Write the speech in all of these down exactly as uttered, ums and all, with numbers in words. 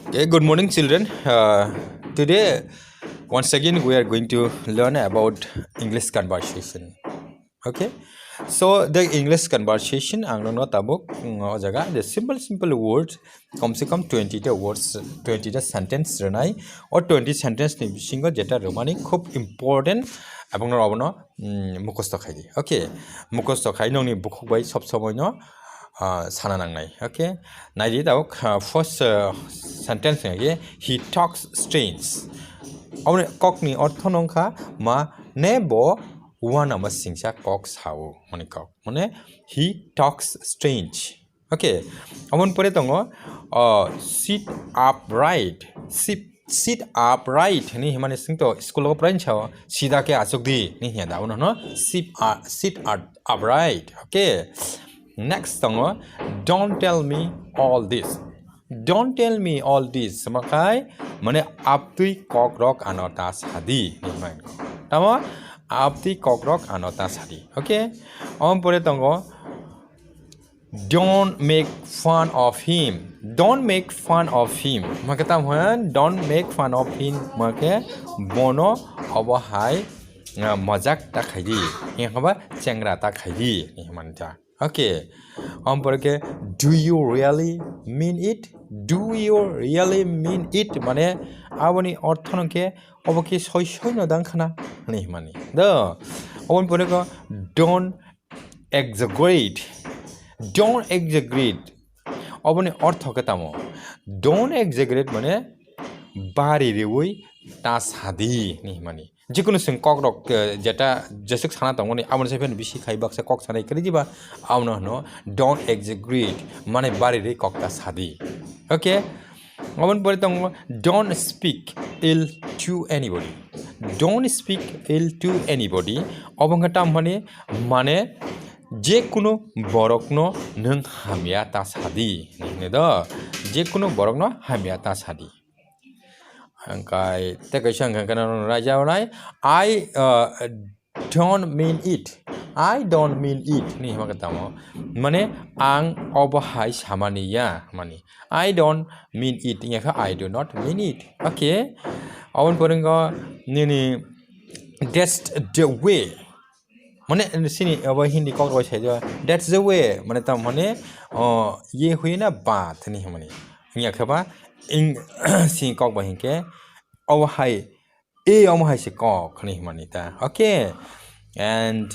Okay, good morning, children. Uh, today, once again, we are going to learn about English conversation. Okay, so the English conversation, ang nokno tabuk, mm, o jaga, the simple, simple words, kom se kom twenty ta words, twenty ta sentence rwnai, o twenty sentence ni bisingo jeta rwmani khub important, abongno obono, mm, mukhosto khai di. Okay, mukhosto khai nokni bukhuk bai sob somoi no, ah, sana nangnai. Okay, nai di tabuk, ah, first, ah, sentence nai di, "He talks strange." Aboni kokni ortho no wngkha ma ne bo uanama singsa kok sao, mani kok. Mane, "He talks strange." Okay, aboni pore tongo, uh, "Sit upright." Sit, sit upright hwnwi himani singto school o prai sao, "Sida khe achuk di," ni hiya da, abono hwno, "Sit, uh, sit up-, upright." Okay, next tongo, "Don't tell me all this." "Don't tell me all this." Hwnba khai, mane, "Abtwi kokrok ano ta sadi," ni hwnba kho. Tamo, "Abtwi kokrok ano ta sadi." Okay, aboni pore tongo, "Don't make fun of him." "Don't make fun of him." Hwnba khe tamo hwn, "Don't make fun of him." Hwnba khe bono obo hai, ah, mojak ta khai di. Hwnba chengra ta khai di, ni hwnmani ta. Okay. Aboni pore khe, "Do you really mean it? Do you really mean it?" Mane, aboni ortho no khe, "Obo khe soi soi no dang khana?" hwnwi hwnmani. Do, aboni pore khe, "Don't exaggerate." "Don't exaggerate." Oboni ortho khe tamo? "Don't exaggerate" mane bari riwi ta sadi ni hwnmani. Jikunu chwng kokrok, eh, jeta jeswk sana tongmani, aboni sai phano bisi khai baksa kok sanai kwrwi diba, abono hwno "Don't exaggerate", mane bari ri kok ta sadi. Okay? Aboni pore tongo, "Don't speak ill to anybody." "Don't speak ill to anybody." Obo wngkha tamo hwnmani, mane, jekunu borokno nwng hamya ta sadi, hinwi hwnwi do. Jekunu borokno hamya ta sadi. Hwnkhe tei kaisa hwnkhe nang raida rwnai, "I, uh, don't mean it." "I don't mean it" ni hima khe tamo? Mane, ang obo hai samani ya, mani. "I don't mean it" wngya khe, "I do not mean it." Okay. Aboni pore wngkha nini, "That's the way." Mane, sini abo Hindi kok rok sai do, "That's the way." Mane, tam mane, o, "Ye hui na baat" ni hwnmani. Wngya khe ba, ing, sini kok ba hinkhe, obo hai, e, omo hai se kok, hwnwi hwnmani ta. Okay. And,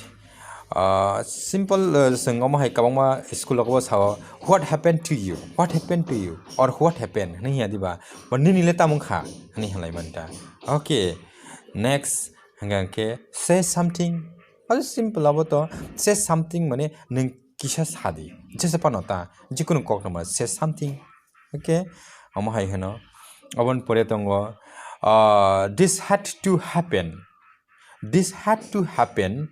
uh, simple, uh, chwng omo hai kwbangma school rogo sao, "What happened to you? What happened to you?" or "What happened?" hwnwi hiya diba? Ba nini le tamo wngkha? Hwnwi hwnlai mani ta. Okay. Next, hwnkha khe, "Say something." Abo simple abo to. "Say something" mane nwng kisa sadi. Jesa phano ta. Jikunu kok no ma, "Say something." Okay, omo hai hwno. Aboni pore tongo, ah, "This had to happen." "This had to happen."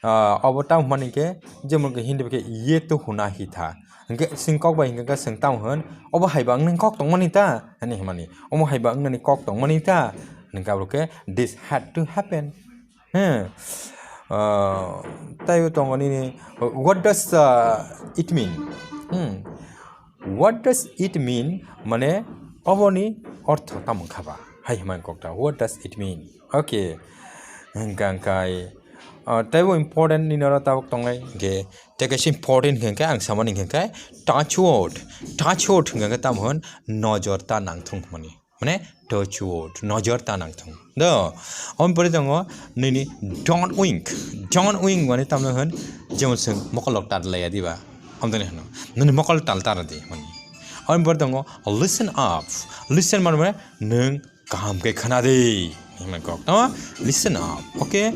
Ah, obo tamo hwnmani khe, jemon khe Hindi bai khe, "Ye to hona hi tha." Hinkhe chwng kok bai hinkhe chwng tamo hwn, "Obo hai ba wngni kok tongmani ta?" hwnwi hwnmani. "Omo hai ba wngnani kok tongmani ta?" Hinkhe abo khe, "This had to happen." He. Ah, taibo tongo nini, "What does, uh, it mean?" Hmm. "What does it mean?" mane oboni ortho tamo wngkha ba? Hai hwnmani kok ta, "What does it mean?" Okay. Hwnkha khe, ah, taibo important nini oro tabuk tongnai hwnkhe, tei kaisa important hwnkha khe ang samani hwnkha khe touch wood. Touch wood hwnkha khe tamo hwn, nojor ta nangthung hwnmani. Mane, touch wood, nojor ta nangthung. Do, aboni pore tongo nini, "Don't wink." "Don't wink" mane tamo hwn, jemon chwng mokol rok ta laiya diba? Amtani hwno, "Nini mokol tal ta di," hwnmani. Aboni pore tongo, "Listen up." Listen mane, mane, nwng kaham khe khna di. Hwnmani kok tamo, "Listen up." Okay?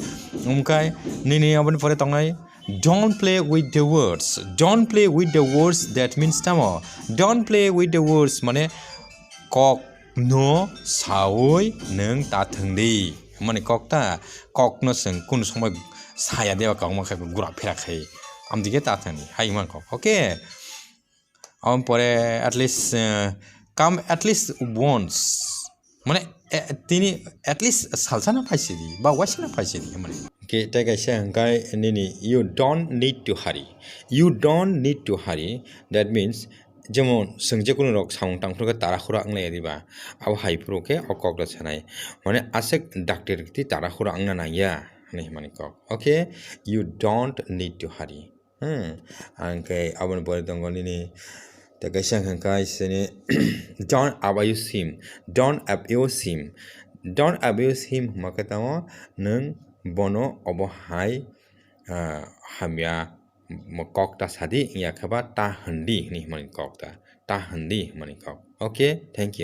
Umkai, nini aboni pore tongnai, "Don't play with the words." "Don't play with the words," that means tamo? "Don't play with the words" mane kok no saui nwng ta thwng di. Mane kok ta, kok no chwng kunu somoi saya deba kok ma khe gura phira khai. Amtike ta thwng di. Hai man kok. Okay. Aboni pore at least, uh, "Come at least once." Mane, eh, tini at least salsa na phaisidi, ba waisa na phaisidi, mane. Ke tei kaisa hwnkhe nini, "You don't need to hurry." "You don't need to hurry." That means, Jemon, chwng je kunu rok samung tangphuru khe tara khura wnglai ya diba? Abo hai phuru khe o kok da sanai. Mane aswk daktir twi tara khura wngna nang ya hwnwi himani kok. Okay, you don't need to hurry. Hmm. Ang khe aboni pore tongo nini tei kaisa hwnkha sini don't abuse him, don't abuse him, don't abuse him hwnba khe tamo nwng bono obo hai, ah, hamya mo kok ta sadi wngya khe ba ta hwndi hwnwi himani kok ta, ta hwndi himani kok. Okay, thank you.